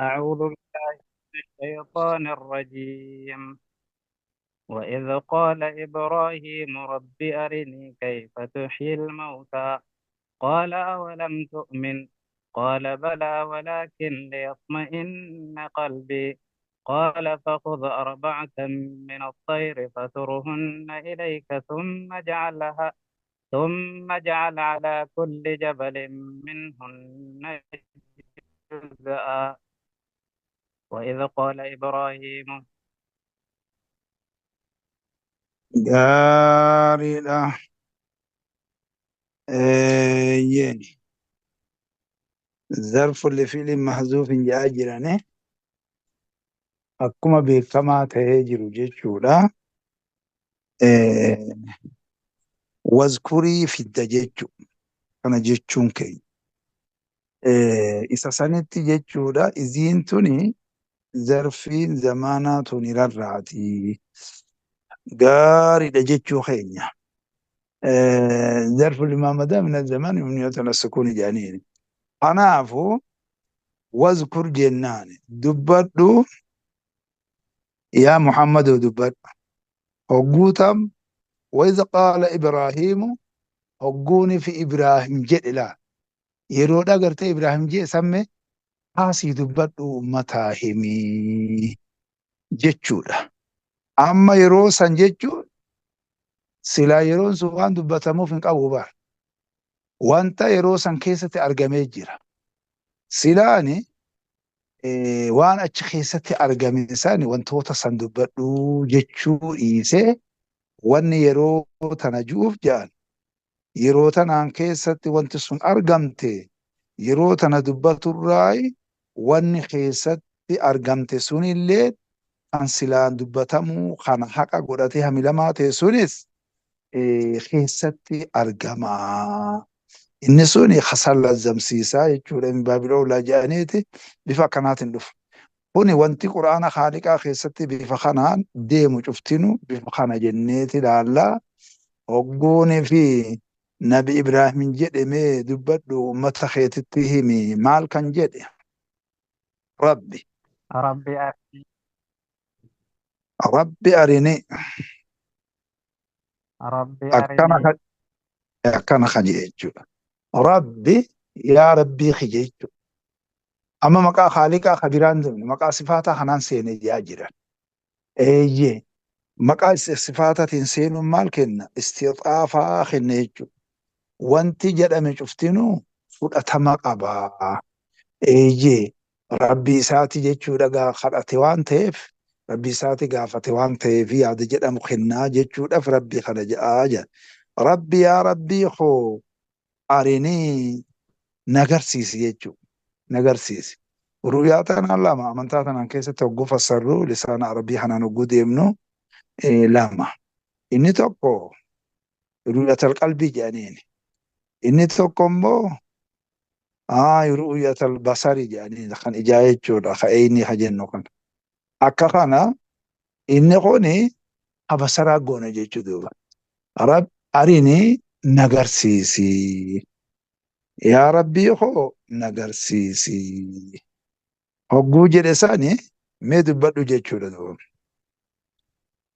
أعوذ بالله من الشيطان الرجيم. وإذ قال إبراهيم رب أرني كيف تحيي الموتى، قال أولم تؤمن، قال بلى ولكن ليطمئن قلبي، قال فخذ أربعة من الطير فسرهن إليك ثم اجعل على كل جبل منهن جزءا. وإذ قال إبراهيم. Gaariidha. Eeyyeen. Zarfu lifi'lin mahzuufin jedhaa jirani. Akkuma beekamaa ta'ee jiru jechuudha. Wazkurii fidda jechuudha. Kana jechuun keenya. Isa sanitti jechuudha. Iziin tuni zarfiin zamaanaa tuni rarraati. Gaariidha jechuu keenya. Zarfu limaa madaa min zamaan mabniyatun ala sukuuni jedhaniini. Kanaafuu wazkur jennaan dubbadhu yaa Muhammadoo dubbadhu. Hogguu tam وإذ قال إبراهيم hogguuni fi Ibraahim jedhe laa. Yeroodha gartee Ibraahim jedhe samme haasii dubbadhu ummataa himii jechuudha. Amma yeroo san jechuun silaa yeroon sun waan dubbatamuuf hin qabu bara. Wanta yeroo san keessatti argamee jira. Silaani waan achi keessatti argame san wantoota san dubbadhu jechuu dhiisee wanni yeroo tana ju'uuf ja'an yeroo tanaan keessatti wanti sun argamte yeroo tana dubbaturraayi wanni keessatti argamte sunillee kan silaan dubbatamuu kana haqa godhatee hamilamaa ta'e sunis keessatti argama. Inni suni hasan lazzamsiisaa jechuudha. Min baabil oolaa jedhaniiti bifa akkanaatiin dhufa. Kuni wanti Qur'aana Khaaliqaa keessatti bifa kanaan deemu cuftinu bifa kana jenneeti ilaallaa. Hogguuni fi Nabi Ibraahimin jedhe mee dubbadhu ummata keetitti himi maal kan jedhe? Rabbi. Rabbi arinii. Rabbi arinii. Rabbi Akkana arinii. Akkana ka jedhe jechuudha. Rabbi yaa Rabbii kiyya jechuudha. Amma maqaa Khaaliqaa ka biraan deemne maqaa sifaataa kanaan seene jedhaa jiran. Eeyyee maqaa sifaataatiin seenuun maal kenna? Istixaafaa kenna jechuudha. Wanti jedhame cuftinuu fudhatama qaba. Eeyyee Rabbii isaati jechuudha gaa kadhate waan ta'eef Rabbii isaati gaafate waan ta'eef yaada jedhamu kennaa jechuudhaaf Rabbii kana jedhaa jedha. Rabbi yaa Rabbii koo arinii nagarsiisi jechuudha. Nagarsiisi. Ru'yaa tanaan lama amantaa tanaan keessatti hogguu fassarru lisaana Arabii kanaan hogguu deemnu lama. Inni tokko ru'yatal qalbii jedhaniini. Inni tokko immoo ru'yatal basari jedhaniini kan ijaa jechuudha. Ka eeyni ka jennu kana. Akka kana inni kuni ka basaraa goona jechuu duuba. Rab arinii nagarsiisi. Yaa Rabbii koo nagarsiisi. Hogguu jedhe sani mee dubbadhu jechuudha duuba.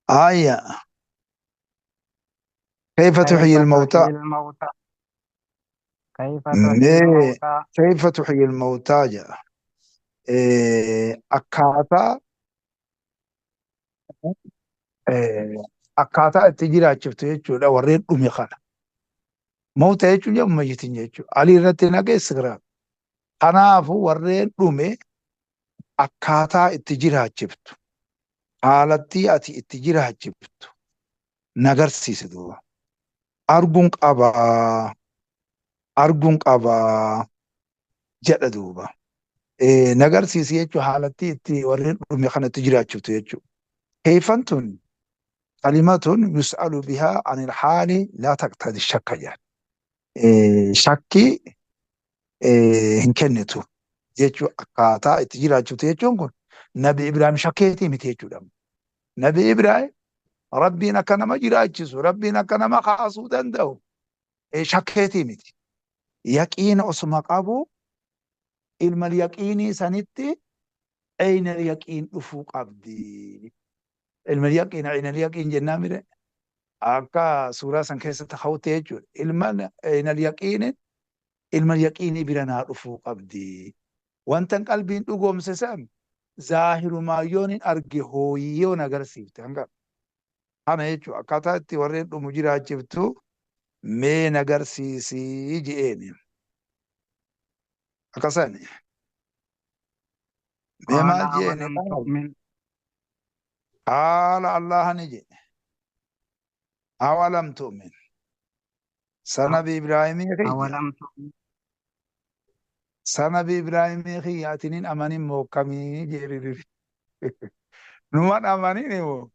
Aaya. Kayfa tuhyi كيف al-mawtaa? تحيي الموتى؟ كيف تحيي Mee الموتى؟ kayfa tuhyi al-mawtaa jedha. Akkaataa akkaataa itti jiraachiftu jechuudha warreen dhume kana. Mawta jechuun jedhamu mayyitiin jechuudha. Alii irratti naqee istigraam. Kanaafuu warreen dhume akkaataa itti jiraachiftu haalattii ati itti jiraachiftu nagarsiise duuba. Arguun qabaa arguun qabaa jedha duuba. Nagarsiisi jechuun haalattii itti warreen dhume kana itti jiraachiftu jechuudha. Keeyfan tun kalimatun yus'alu bihaa anil haali laa taqtadi shakka jedhan. Shakkii hin kennitu jechuu akkaataa itti jiraachiftu jechuun kun Nabi Ibraahim shakkeetii miti jechuudha. Nabi Ibraahim Rabbiin akka nama jiraachisu, Rabbiin akka nama kaasuu danda'u shakkeetii miti. Yaqiina osuma qabu ilmal yaqiinii sanitti Aynal yaqiin dhufuu qabdi. Ilmal yaqiin aynal yaqiin jennaa mire akka suuraa san keessatti hawte jechuudha. Ilman aynal yaqiin ilmal yaqiinii bira naa dhufuu qabdi. Wantan qalbiin dhugoomse san zaahirumaa yoon hin arge hooyyoon agarsiifte hanga kana jechuudha. Akkaataa itti warreen dhumu jiraachiftu mee nagarsiisii je'eeni. Akkasani. Mee قال maal je'eeni? أولم تؤمن Qaala Allaha ni jedhe. Awalam tu'min. Sanabi Ibraahimii kiyya. أولم تؤمن Sanabi Ibraahimii kiyya atiniin amanin mookkamii jedhe. Numan amanin moo?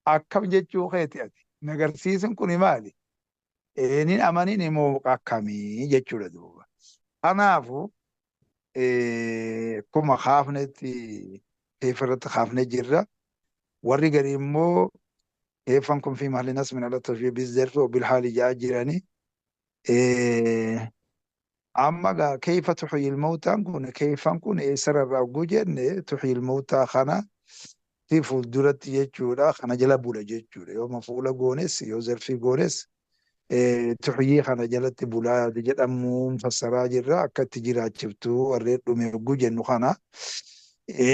Akkam jechuu keeti ati. Nagarsiisun kuni maali? Nin amanin moo akkamii jechuudha duuba. Kanaafu akkuma kaafnetti keefa irratti kaafne jirra. Warri gari immoo keefan kun fi mahalli nasbin ala tashbiih bizarfi wa bilhaali ja'a jirani. Amma gaa keeyfa tuxyil mawtaan kun keeyfan kun eessarra irraa hogguu jenne tuxyil mawtaa kana ti fuulduratti jechuudha. Kana jala bula jechuudha. Yoo mafuula goones yoo zarfii goones tuxyii kana jalatti bulaa jedhamuun fassaraa jirra. Akka itti jiraachiftu warreen dhume hogguu jennu kana.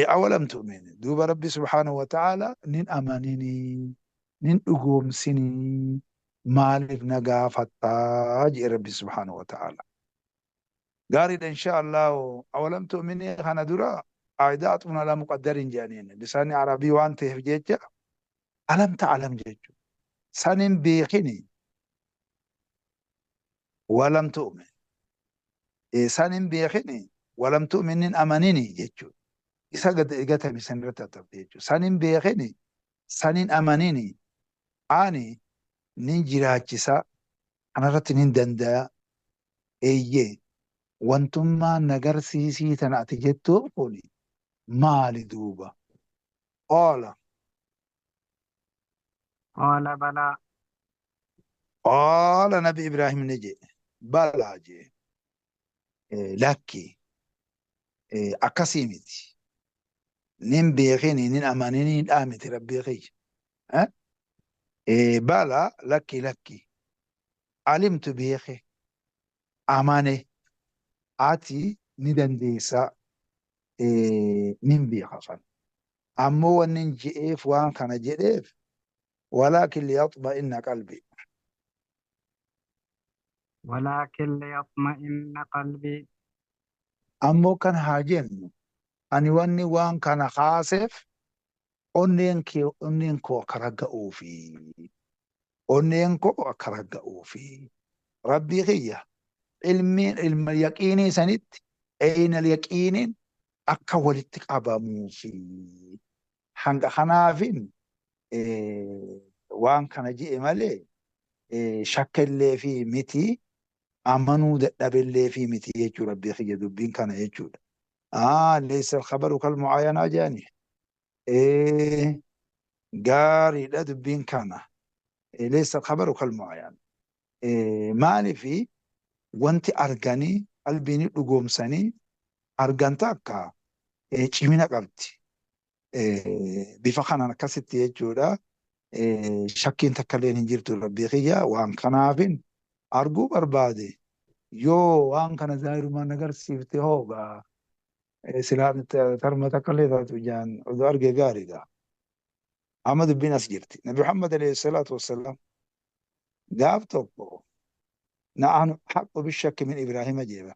Awalam tu'min duuba rabbi subhaanahu wa ta'ala nin amaninii nin dhugoomsinii maaliif na gaafattaa jedhe rabbi subhaanahu wa ta'ala. Gaariidha insha Allah. Awalam tu'minii kana dura aayidaa axuun alaa muqaddariin jedhaniin lisaanni arabii waan ta'eef jecha alam ta'alam jechuudha. San hin beekini walam tu'min. San hin beekini walam tu'min nin amanini jechuudha. Isa gatame san irratti haxabde jechuudha. San hin beekini san hin amanini ani nin jiraachisa kanarratti nin danda'a eeyyee wantummaan nagarsiisii tana ati jettuun kun maali duuba? Qaala. قال بلى Qaala nabi Ibraahim ni jedhe. Balaa jedhe. Lakki akkasii miti. Nin beekini nin amanini dhaa miti rabbii kiyya. Balaa lakki lakki. Alimtu beeke amane ati ni dandeessa nin beeka kana. Ammoo wanni je'eef waan kana jedheef walaakin liyatma'inna qalbi. ولكن ليطمئن قلبي Ammoo kan haa jennu ani wanni waan kana kaaseef onneen kee onneen koo akka ragga'uufi. Onneen koo akka ragga'uufi. Rabbii kiyya ilmiin ilma yaqiinii sanitti aynal yaqiiniin akka walitti qabamuufi. Hanga kanaafin waan kana je'e malee shakkallee fi miti amanuu dadhabillee fi miti jechuu rabbii kiyya dubbiin kana jechuudha. Laysa al-khabaru kal mu'aayanaa jedhani. Gaariidha dubbiin kana. Laysa al-khabaru kal mu'aayana. Maaliifi wanti arganii qalbiin dhugoomsanii argan takka cimina qabdi. Bifa kanaan akkasitti jechuudha. Shakkiin takka illee hin jirtu rabbii kiyya waan kanaafin arguu barbaade yoo waan kana zaahirumaan agarsiifte hoogaa silaan tarma takka illee taatu ijaan odoo arge gaariidha. Amma dubbiin as jirti. Nabi Muhammad alayhi salaatu wassalaam gaaf tokko na'anu haqqu bishakki min Ibraahima jeeba.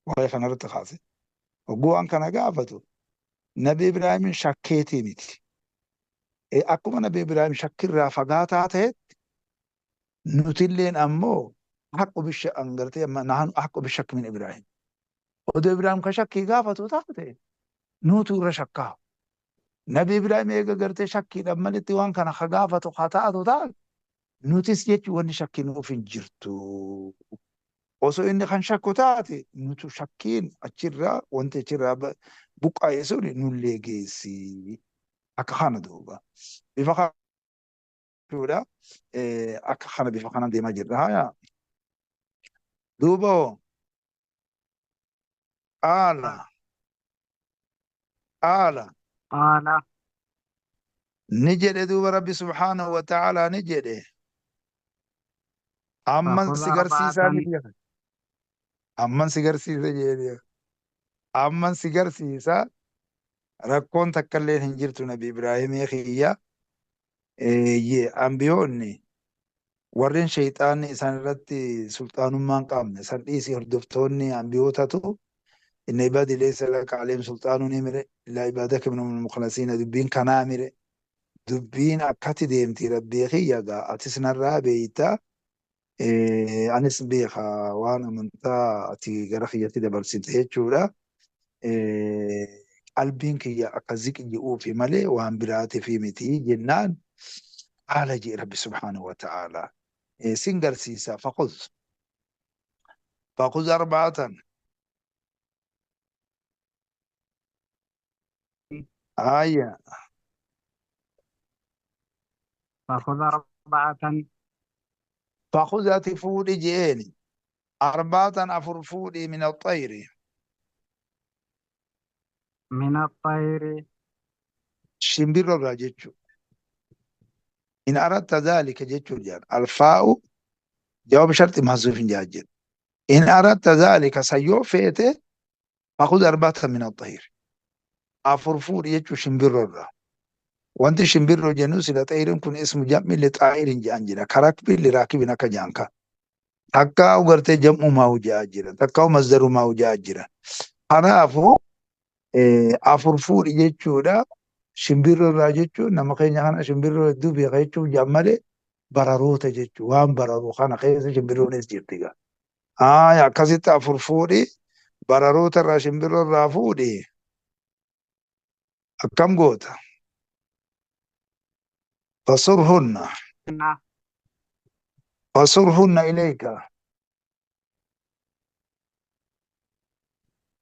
Waa'ee kanarratti kaase. Hogguu waan kana gaafatu Nabi Ibraahimin shakkeetii miti. Akkuma Nabi Ibraahim shakkirraa fagaataa ta'etti nutilleen ammoo haqqu bisha gartee na'anu haqqu bishakki min Ibraahim. Odoo Ibraahim ka shakkii gaafatu taate nuutu irra shakkaa. Nabi Ibraahim eega gartee shakkiidhaan malitti waan kana ka gaafatu ka taatu taate nutis jechuun wanni shakkii nuuf hin jirtu. Osoo inni kan shakku taate nutu shakkiin achirraa wanti achirraa buqqaa'e sun nullee geessi. Akka kana duuba. Bifa kana akka kana bifa kanaan deemaa jirra. Haya. Duuba hoo qaala Qaala. Qaala. Ni jedhe duuba Rabbi subhaanahu wa ta'aalaa ni jedhe. Amman Fakhudh si garsiisaa arba'atan. miti jedhe. Amman si garsiisa jedhe. Amman si garsiisa rakkoon takka illee hin jirtu Nabi Ibraahimii kiyya. Eeyyee ambiyoonni warreen shayxaanni isaan irratti sulxaanummaa hin qabne san dhiisi hordoftoonni ambiyootatu inna ibaadi laysa laka alayhim sulxaanuun mire illaa ibaadaka minhumul mukhlasiina dubbiin kanaa mire dubbiin akkatti deemti rabbii kiyya gaa atis narraa beeyta anis beeka waan amantaa ati gara kiyyatti dabarsite jechuudha. Qalbiin kiyya akka ziqi ji'uufi malee waan biraatifi miti jennaan qaala je'e rabbi subhaanahu wa ta'aalaa sin garsiisa fakhuz fakhuz arba'atan aya Fakhudh arba'atan. Fakhuz ati fuudhi je'eeni arba'atan afur fuudhi min axxayri Min axxayri. Shimbirro irraa jechuu in aratta dhaalika jechuu jedhan alfaa'u jawaab sharxi mahzuufin jedhan jedhu in aratta dhaalika san yoo feete fakhudh arba'atan min axxayri afur fuudhi jechuu shimbirro irraa wanti shimbirro jennu sila xayrin kun ismu jam'i li xaa'irin jedhan jira karakbin li raakibin akka jedhan kan takkaa gartee jam'u maa'u jedhaa jira takkaa masdaru maa'u jedhaa jira kanaafuu afur fuudhi jechuudha shimbirroo irraa jechuun nama keenya kana shimbirroo hedduu beeka jechuuf jedhan malee bararoota jechuun waan bararu kana keessa shimbirroonis jirti gaa. Aaya akkasitti afur fuudhi bararoota irraa shimbirroo irraa fuudhi akkam goota fasurhunna fasurhunna ilayka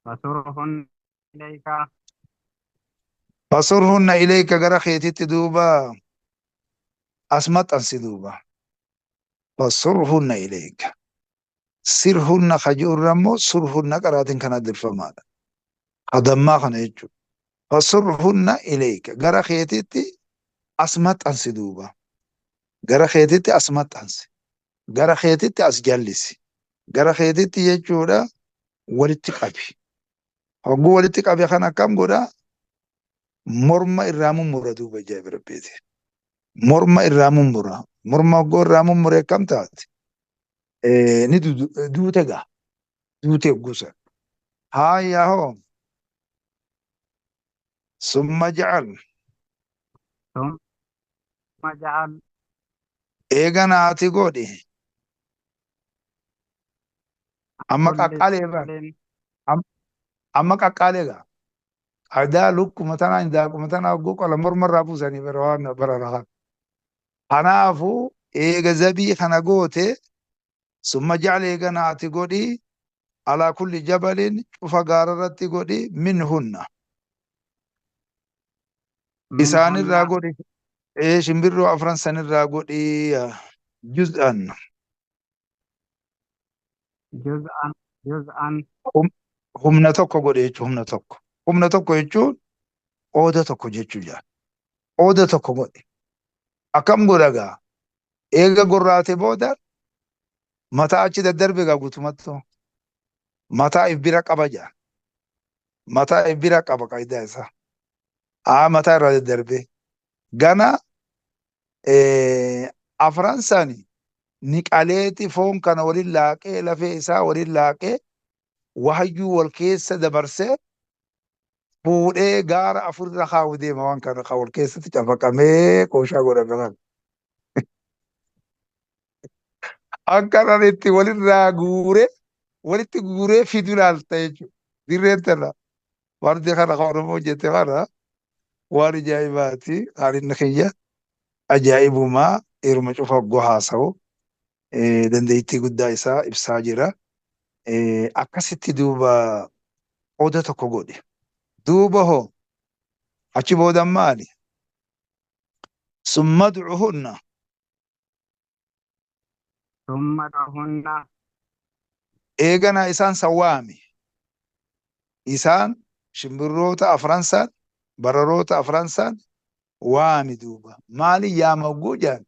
Fasurhunna ilayka. Fasurhunna ilayka gara keetitti duuba as maxxansi duuba. Fasurhunna ilayka. Sirhunna ka ji'u irra immoo surhunna qaraatiin kana dirfamaadha. Ka dammaa kana jechuudha. Fasurhunna ilayka gara keetitti as maxxansi duuba. Gara keetitti as maxxansi. Gara keetitti as jallisi. Gara keetitti jechuudha walitti qabi. Hogguu walitti qabe kan akkam godha? Morma irraa mummura duuba ajaa'iba rabbiiti. Morma irraa mummura. Morma hogguu irraa mummure akkam taate? Ni duute gaa. Duute hogguu san. Haaya hoo. Summa ja'al. Summa ja'al. Eegana ati godhi. Amma qaqqaalee irraa. Amma qaqqaalee gaa. Adaa lukkuma tanaa hindaaquma tanaa hogguu qola morma irraa buusanii bara waan bara rahan. Kanaafuu eega zabii kana goote summa ja'al eegana ati godhi alaa kulli jabalin cufa gaara irratti godhi minhunna. Isaanirraa Minhunna. godhi ee shimbirroo afran sanirraa godhi juz'an. Juz'an. Juz'an. Humna tokko godhe jechuun humna tokko. Humna tokko jechuun qooda tokko jechuu jaa. Qooda tokko godhe. Akkam godha gaa? Eega gorraate booda mataa achi daddarbe gaa guutumattuu. Mataa if bira qaba jaa. Mataa if bira qaba qaayidaa isaa. Aa mataa irraa daddarbe. Gana afran sani ni qaleeti foon kana waliin laaqee lafee isaa waliin laaqee wahayyuu wal keessa dabarsee fuudhee gaara afur irra kaa'u deema waan kana kan wal keessatti cafaqamee qooshaa godhame kana. Akka itti walirraa guuree walitti guuree fidu ilaalta jechuudha. Dirreen tana fardi kana kan Oromoo jette kana waan ajaa'ibaati. Haalli kiyya ajaa'ibumaa yeruma cufa hogguu haasa'u dandeettii guddaa isaa ibsaa jira. Akkasitti duuba qooda tokko godhe. Duuba hoo achi booda maali? Summa du'uhunna. Summa du'uhunna. Eegana isaan san waami. Isaan shimbirroota afran san Bararoota afran san waami duuba. Maali yaama hogguu jedhan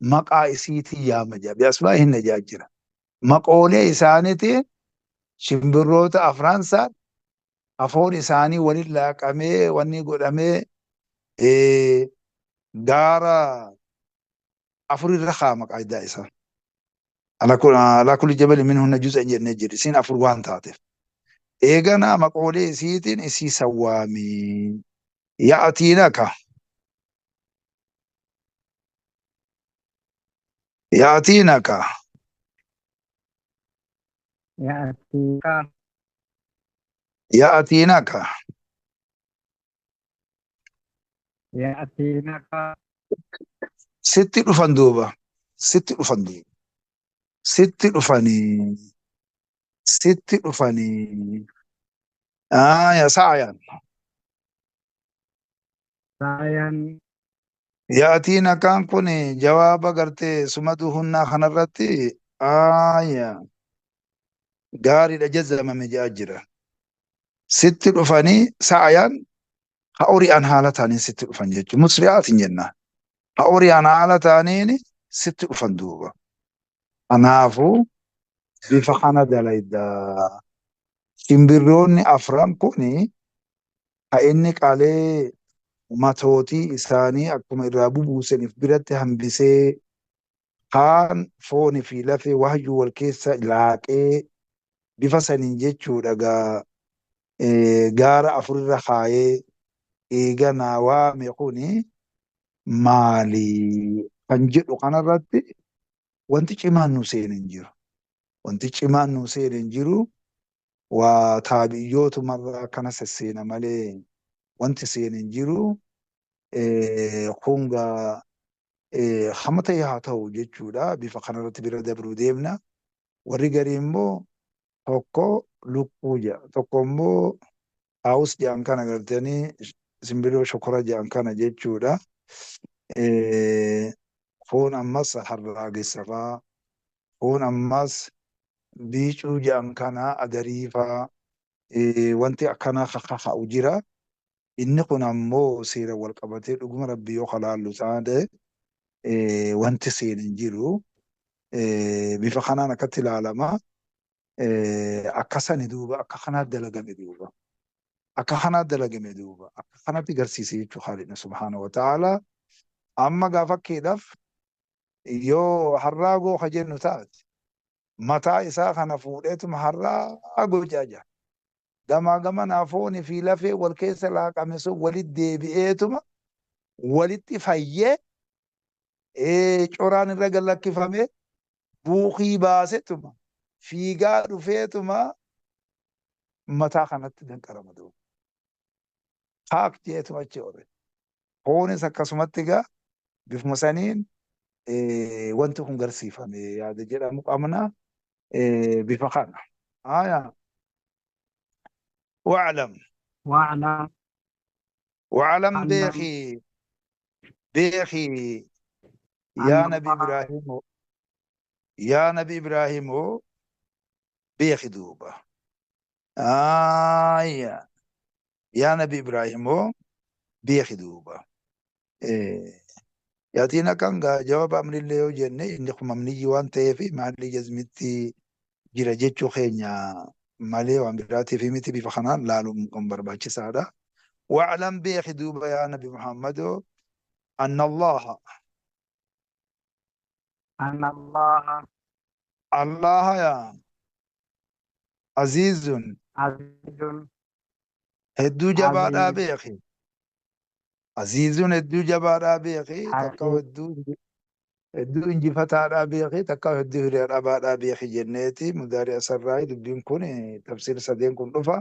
maqaa isiitiin yaama jedha. Bi'asmaa'ihinna jedha jira. Maqoolee isaaniitiin shimbirroota afran san afoon isaanii waliin laaqamee wanni godhamee gaara afur irra kaa'ama qaayidaa isaa. Alaa kulli jabali minhunna juz'an jennee jirri. Isiin afur waan taateef. Eeganaa maqoolee isiitiin isii sawwaami. Ya'atiinaka. Ya'atiinaka. Ya'atiinaka. Ya'atiinaka. Ya'atiinaka. Sitti dhufan duuba. Sitti dhufan duuba. Sitti dhufanii. Sitti dhufanii. Aya sa'ayan. Sa'ayan. Ya'atiinakaan kun jawaaba gartee sumatu hunnaa kanarratti aya gaariidha jazzamame jedhaa jira. Sitti dhufanii sa'ayan ha ori'an haala ta'aniin sitti dhufan jechuudha. Musri'aatiin jennaan. Ha ori'an haala ta'aniin sitti dhufan duuba. Kanaafuu bifa kana dalayda. Simbirroonni afran kun ha inni qalee matootii isaanii akkuma irraa bubuusaniif biratti hambisee kaan foonii fi lafee wahyuu wal keessa laaqee bifa saniin jechuudha gaa gaara afurirra kaayee eeganaa waame kuni maali kan jedhu kanarratti wanti cimaan nu seene hin jiru. Wanti cimaan nu seene hin jiru. Waa taabi'iyootumarraa akkana sesseena malee wanti seene hin jiru. Kun gaa hama ta'e haa ta'u jechuudha. Bifa kanarratti bira dabruu deemna. Warri garii immoo tokko lukkuu jedha. Tokko immoo haawus jedhan kana gartanii simbirroo shokora jedhan kana jechuudha. Foon ammas harraagessa faa. Foon ammas biicuu jedhan kana adarii faa. Wanti akkanaa kaka'u jira. Inni kun ammoo seera wal qabatee dhuguma rabbi yoo kalaallu taate wanti seene hin jiru. Bifa kanaan akkatti ilaalama. Akka sani duuba akka kanaa dalagame duuba. Akka kanaa dalagame duuba. Akka kanatti garsiise jechuu Khaalidna subhaanahu wa ta'ala. Amma gaa fakkiidhaaf yoo harraagoo ka jennu taate mataa isaa kana fuudheetuma harraagoo jaaja. Gamaa gamanaa foonii fi lafee wal keessa laaqame sun walitti deebi'eetuma walitti fayyee coraan irra gad lakkifamee buukii baasetuma fiigaa dhufeetuma mataa kanatti danqarama duuba. Haaq jeetuma achi ore. Foonis akkasumatti egaa bifuma saniin wanti kun garsiifame yaada jedhamu qabna bifa kana. Aya. Wa'lam. Wa'lam. Wa'lam beeki beeki yaa Nabi Ibraahimoo yaa Nabi Ibraahimoo beeki duuba. Aya. Yaa Nabi Ibraahimoo beeki duuba. Yaatiin akkan gaa jawaaba amrillee yoo jenne inni kun mamniyyi waan ta'eef maalli jazmitti jira jechuu keenya malee waan biraatiif miti bifa kanaan laaluun kun barbaachisaadha. Wa'lam beeki duuba yaa Nabi Muhammadoo anna Allaha Anna Allaha Allaha yaa aziizun aziizun hedduu jabaadhaa aziiz beeki. Aziizun hedduu jabaadhaa beeki takka hakiim hedduu hedduu injifataadhaa beeki takka hedduu hiriyaa dhabaadhaa beeki jenneeti mudaari asarraayi dubbiin kun tafsiir sadeen kun dhufa.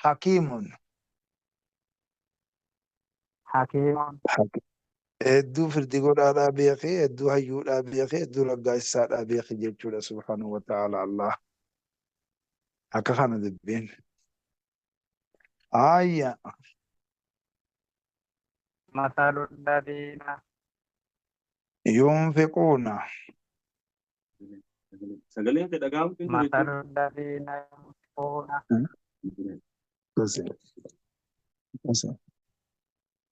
Hakiimun hakiimun hedduu firdi godhaadhaa beeki hedduu hayyuudhaa beeki hedduu raggaasisaadhaa beeki jechuudha subhaanahu wa ta'ala Allah akka kana dubbiin. Ayya mathalu alladhiina yunfiquuna Sagaleen kee dhaga'amutu hin jiru mathalu alladhiina yunfiquuna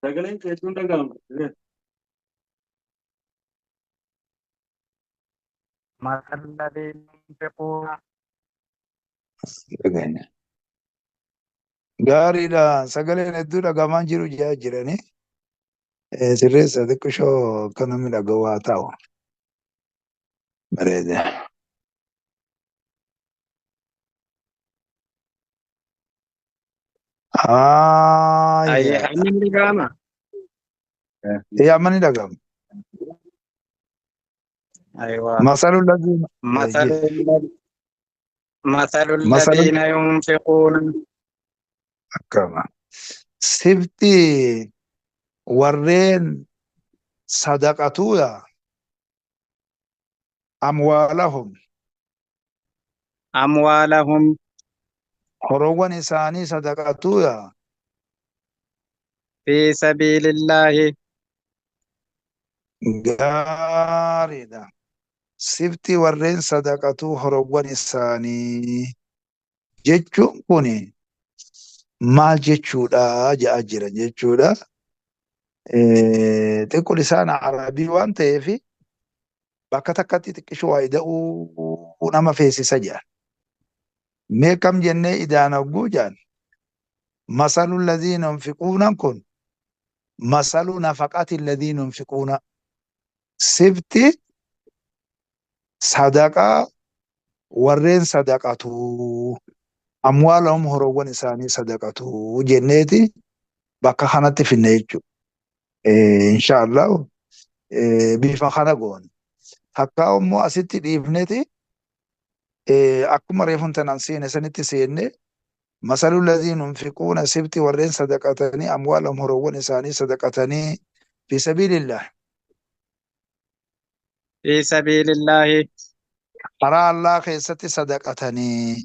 Sagaleen kee hedduun dhaga'ama. مثل الذين ينفقون Dhaganya. Gaariidha. Sagaleen hedduu dhagahamaa jiru jaa jirani. Sirreessa xiqqishoo akka namni dhagahu haa ta'u. Bareeda. Ayyee Haaya. amma ni dhaga'ama. Amma ni dhagahama. Aywa. Masalu laziina. مثل مثل Masalu الذين ينفقون akkama. Sifti warreen sadaqatuudha amwaalahum أموالهم horoowwan isaanii sadaqatuudha في سبيل الله gaariidha. Sifti warreen sadaqatuu horoowwan isaanii jechuun kun maal jechuudha jedhaa jira jechuudha. Xiqqoon isaan arabii waan ta'eef bakka takkatti xiqqishoo waa ida'uu nama feesisa jedhan. Mee kam jennee idaan hogguu jedhan masalu laziina yunfiquuna kun masalu nafaqati laziina yunfiquuna sifti sadaqaa warreen sadaqatuu amwaalahum horoowwan isaanii sadaqatuu jenneeti bakka kanatti finne jechuudha. Inshaallah bifa kana goone. Takka immoo asitti dhiifneeti akkuma reefuun tanaan seene sanitti seenne masalu laziina yunfiquuna sifti warreen sadaqatanii amwaalahum horoowwan isaanii sadaqatanii fi sabiilillah في سبيل الله karaa Allah keessatti sadaqatanii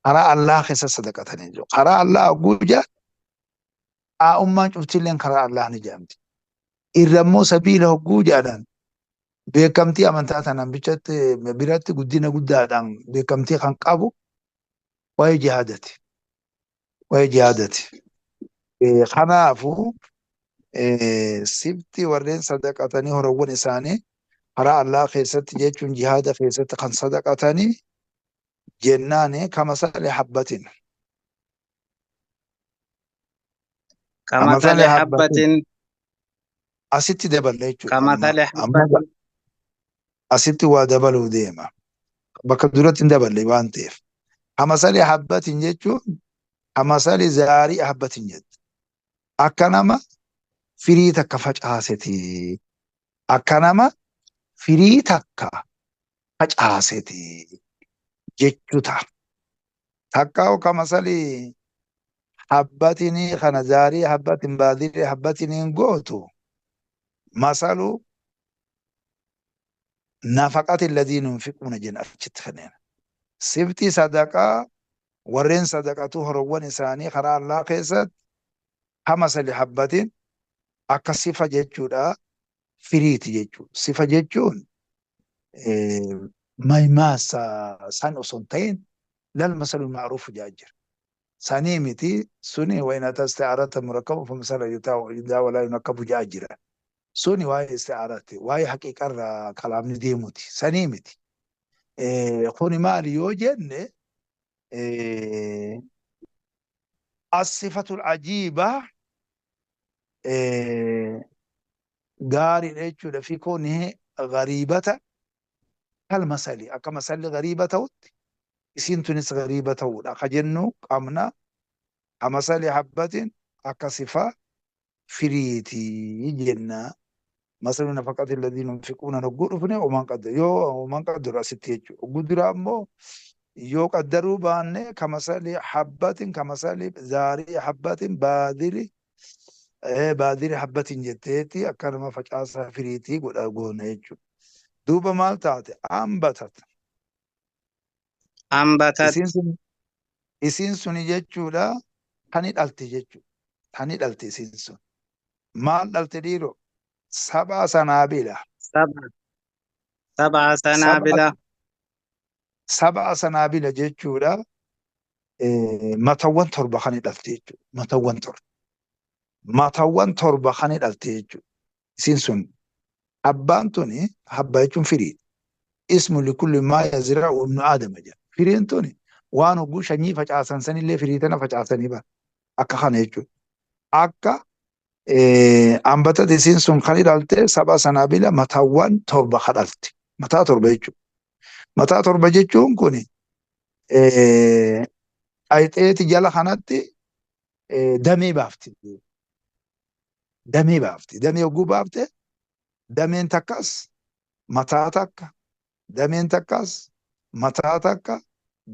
karaa Allah keessatti sadaqatanii jiru. Karaa Allah hogguu ummaan cuftilleen karaa Allah ni jedhamti. Irra immoo sabiila hogguu jedhan beekamtii amantaa tanaan bichatti biratti guddina guddaadhaan beekamtii kan qabu waa'ee jihaadati. Waa'ee jihaadati. Kanaafuu sifti warreen sadaqatanii horoowwan isaanii karaa Allah keessatti jechuun jihaada keessatti kan sadaqatanii jennaani kamasali habbatin. كمثل Kamasali habbatin حبة asitti daballa jechuudha. Amma كمثل amma حبة asitti waa dabaluu deema. Bakka duratti hin daballe waan ta'eef. Kamasali habbatin jechuun kamasali zaarii habbatin jette. Akka nama firii takka facaaseti. Akka nama firii takka facaaseti jechuu ta'a. Takka kamasali habbatinii kana zaarii habbatin baadirii habbatiniin gootu masalu nafaqati alladhiina yunfiquuna jenna achitti kanneen. Sifti sadaqaa warreen sadaqatu horoowwan isaanii karaa Allah keessatti kamasali habbatin akka sifa jechuudha firiiti jechuudha. Sifa jechuun maymaasa san osoo hin ta'in lal masalu ma'ruufu jedhaa jira. Sanii miti suni wain ata isti'aarata murakkabu famasala yudaa walaa yunakkabu jedhaa jira. Suni waa'ee isti'aaraati waa'ee haqiiqarraa kalaamni deemuti sanii miti. Kuni maali yoo jenne as-sifatul ajiiba gaariidha jechuudha fi koonihi gariibata kal masali akka masalli gariiba ta'utti isiin tunis gariiba ta'uudha ka jennu qabna kamasali habbatin akka sifa firiitii jenna. Masalu nafaqati alladhiina yunfiquuna hogguu dhufne omaan qaddaru yoo omaan qaddaru asitti jechuudha. Hogguu dura ammoo yoo qaddaruu baanne kamasali habbatin kamasali zaarii habbatin baadiri baadiri habbatin jetteeti akka nama facaasaa firiitii godha goone jechuudha. Duuba maal taate ambatat أنبتت isiin suni jechuudha tani dhalte jechuudha. Tani dhalte isiin sun. Maal dhalte dhiiroo? Sab'a sanaabila. سبع سبع سنابل Sab'a sanaabila jechuudha. Matawwan torba kan dhalte jechuudha. Matawwan torba. Mataawwan 7 kan dhalte jechuudha. Isiin sun abbaan tuni habba jechuun firiidha. Ismu likulli maa yazra'u ibnu aadama jedha. Firiin tuni waan hogguu sanyii facaasan sanillee firii tana facaasanii bara. Akka kana jechuudha. Akka ambatat isiin sun kan dhalte 7 sanaabila mataawwan 7 kan dhalte. Mataa 7 jechuudha. Mataa 7 jechuun kuni ayxeeti jala kanatti damee baafti. Damee baafti. Damee hogguu baafte dameen takkas mataa takka, dameen takkas mataa takka,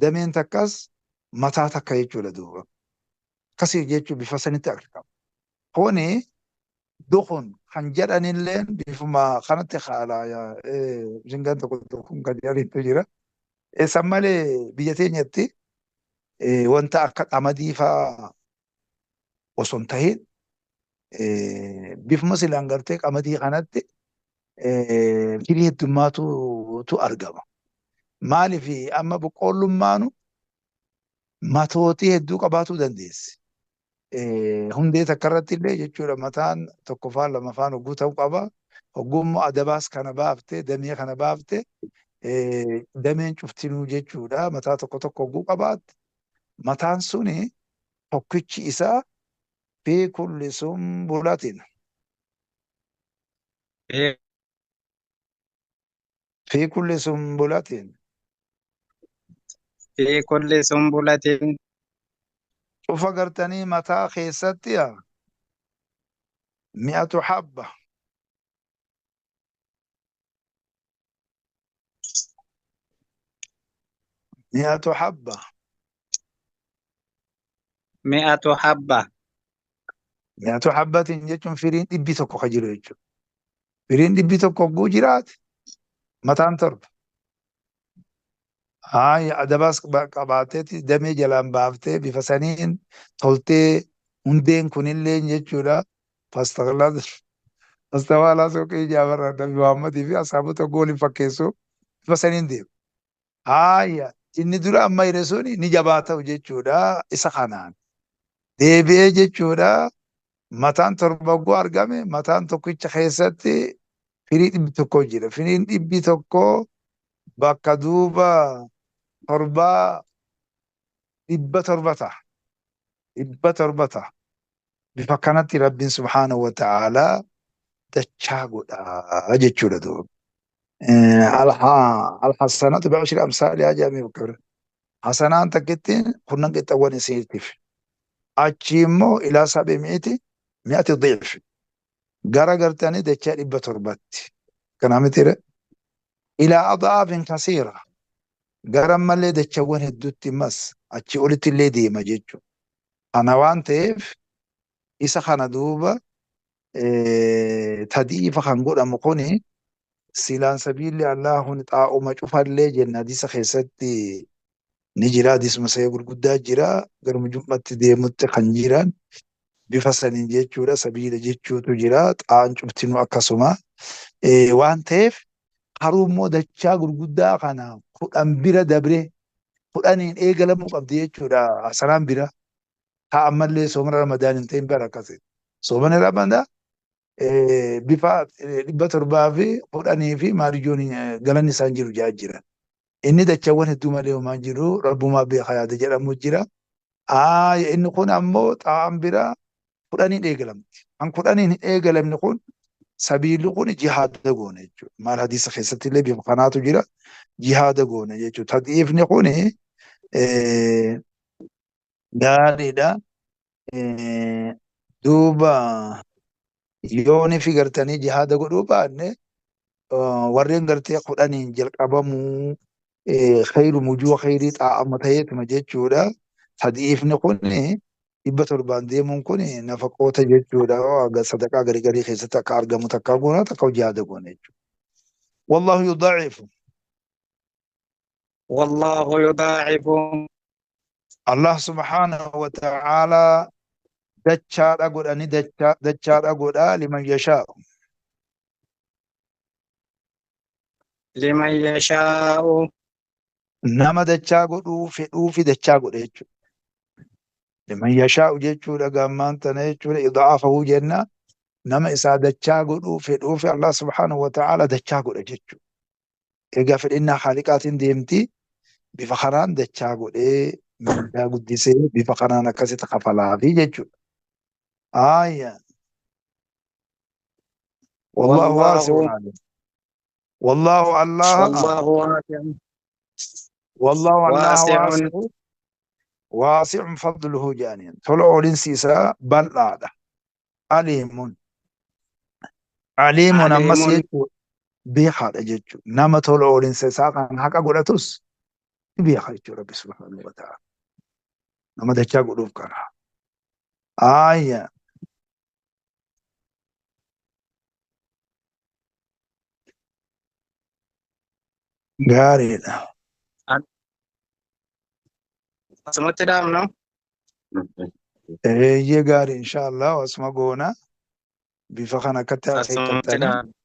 dameen takkas mataa takka jechuudha duuba. Akkasii jechuun bifa sanitti argama. Kuni dukun kan jedhanillee bifuma kanatti haala shingaan tokko tokkoon kan jedhanitu jira. San malee biyya teenyatti wanta akka qamadii fa'aa osoo hin tahin bifuma silaan gartee qamadii kanatti firii heddummaatu argama. Maaliif amma boqqoollummaanu matootii hedduu qabaatuu dandeessi. Hundee takka irratti illee jechuudha mataan tokkoffaan lamaffaan hogguu ta'uu qaba. Hogguu immoo adabaas kana baaftee damee kana baaftee dameen cuftinuu jechuudha mataa tokko tokko hogguu qabaatte. Mataan suni tokkichi isaa fi kulli sumbulatin. Fi kulli sumbulatin. Fi kulli sumbulatin. Cufa gartanii mataa keessatti mi'atu habba. Mi'atu habba. Mi'atu habba. Mi'atu habbatiin jechuun firiin 100 ka jiru jechuudha. Firiin 100 hogguu jiraate mataan 7. Haaya adabaas qabaateeti damee jalaan baaftee bifa saniin toltee hundeen kunillee jechuudha. Fastawaalaa suuqii jaabarra Nabi Muhammadii fi ashaabota gooliin fakkeessu bifa saniin deema. Haaya inni dura amma hire suni ni jabaata'u jechuudha isa kanaan. Deebi'ee jechuudha mataan 7 hogguu argame mataan tokkicha keessatti firii 100 jira. Firiin 100 bakka duuba 7 700 ta'a. 700 ta'a. Bifa kanatti Rabbiin subhaanahu wa ta'aalaa dachaa godha jechuudha duuba. Alhassanatu bi'ashri amsaalihaa jedhamee bakka bira. Hasanaan takkittiin kunnan qixxawwan isiitiif. Achi immoo ilaa sabi mi'iti mi'ati dhiif. Gara gartanii dachaa 700tti. Kana mitiire. Ilaa adaafin kasiira. Gara malee dachawwan hedduutti mas achi olitti illee deema jechuudha. Kana waan ta'eef isa kana duuba tadiifa kan godhamu kuni silaan sabiilli Allaahun xaa'uma cufallee jenna hadiisa keessatti ni jira. Hadiisuma sahih gurguddaa jira. Garuma jum'atti deemutti kan jiran bifa saniin jechuudha. Sabiila jechuutu jira. Xaa'aan cuftinuu akkasuma. Waan ta'eef haruu immoo dachaa gurguddaa kana 10 bira dabree 10 eegalamuu qabdi jechuudha. Hasanaan bira. Haa ammallee soomana Ramadaan hin ta'in bara akkasii. Soomana Ramadaan bifa 710 fi maariyyoon galanni isaan jiru jaa jira. Inni dachawwan hedduu malee homaa jiru rabbumaa beekaa yaada jedhamu jira. Inni kun ammoo xaa'aan bira 10 eegalamti. Kan 10 hin eegalamne kun sabiilli kun jihaada goone jechuudha. Maal hadiisa keessatti illee bifa kanaatu jira. Jihaada goone jechuudha. Tadhiifni kun gaariidha. Duuba yooni fi gartanii jihaada godhuu baanne warreen gartee 10 jalqabamuu khayru mujuwa khayrii xaa'ama ta'eetuma jechuudha. Tadhiifni kun 700 deemuun kun nafaqoota jechuudha. Sadaqaa garii garii keessatti akka argamu takka goona takka jihaada goona jechuudha. Wallahu yudaa'ifu. Wallahu yudaa'ifu. Allah subhaanahu wa ta'ala dachaadha godhani dachaadha godhaa liman yashaa'u. Liman yashaa'u. Nama dachaa godhuu fedhuu fi dachaa godhe jechuudha. Liman yashaa'u jechuudha gammaan tana jechuudha idaafahu jenna nama isaa dachaa godhuu fedhuufi Allah subhaanahu wa ta'ala dachaa godha jechuudha. Egaa fedhinnaa haaliqaatiin deemti bifa kanaan dachaa godhee mindaa guddisee bifa kanaan akkasitti kafalaafi jechuudha. Aaya. Wallahu waasi'un والله alim. Wallahu Allah والله واسع wallahu Allah واسع waasi'u waasi'un fadluhu jedhaniin. Tola oolinsi isaa bal'aadha. Aliimun. Aliimun ammas عليم jechuudha. Beekaadha jechuudha. Nama tola oolinsa isaa kan haqa godhatus ni beeka jechuudha Rabbi subhaanahu wa ta'ala. Nama dachaa godhuuf kana. Aaya. Gaariidha. Asumatti dhaabna. Eeyyee gaarii inshaallah asuma goona. Bifa kana akkatti Asumatti akeekkattanii dhaabna.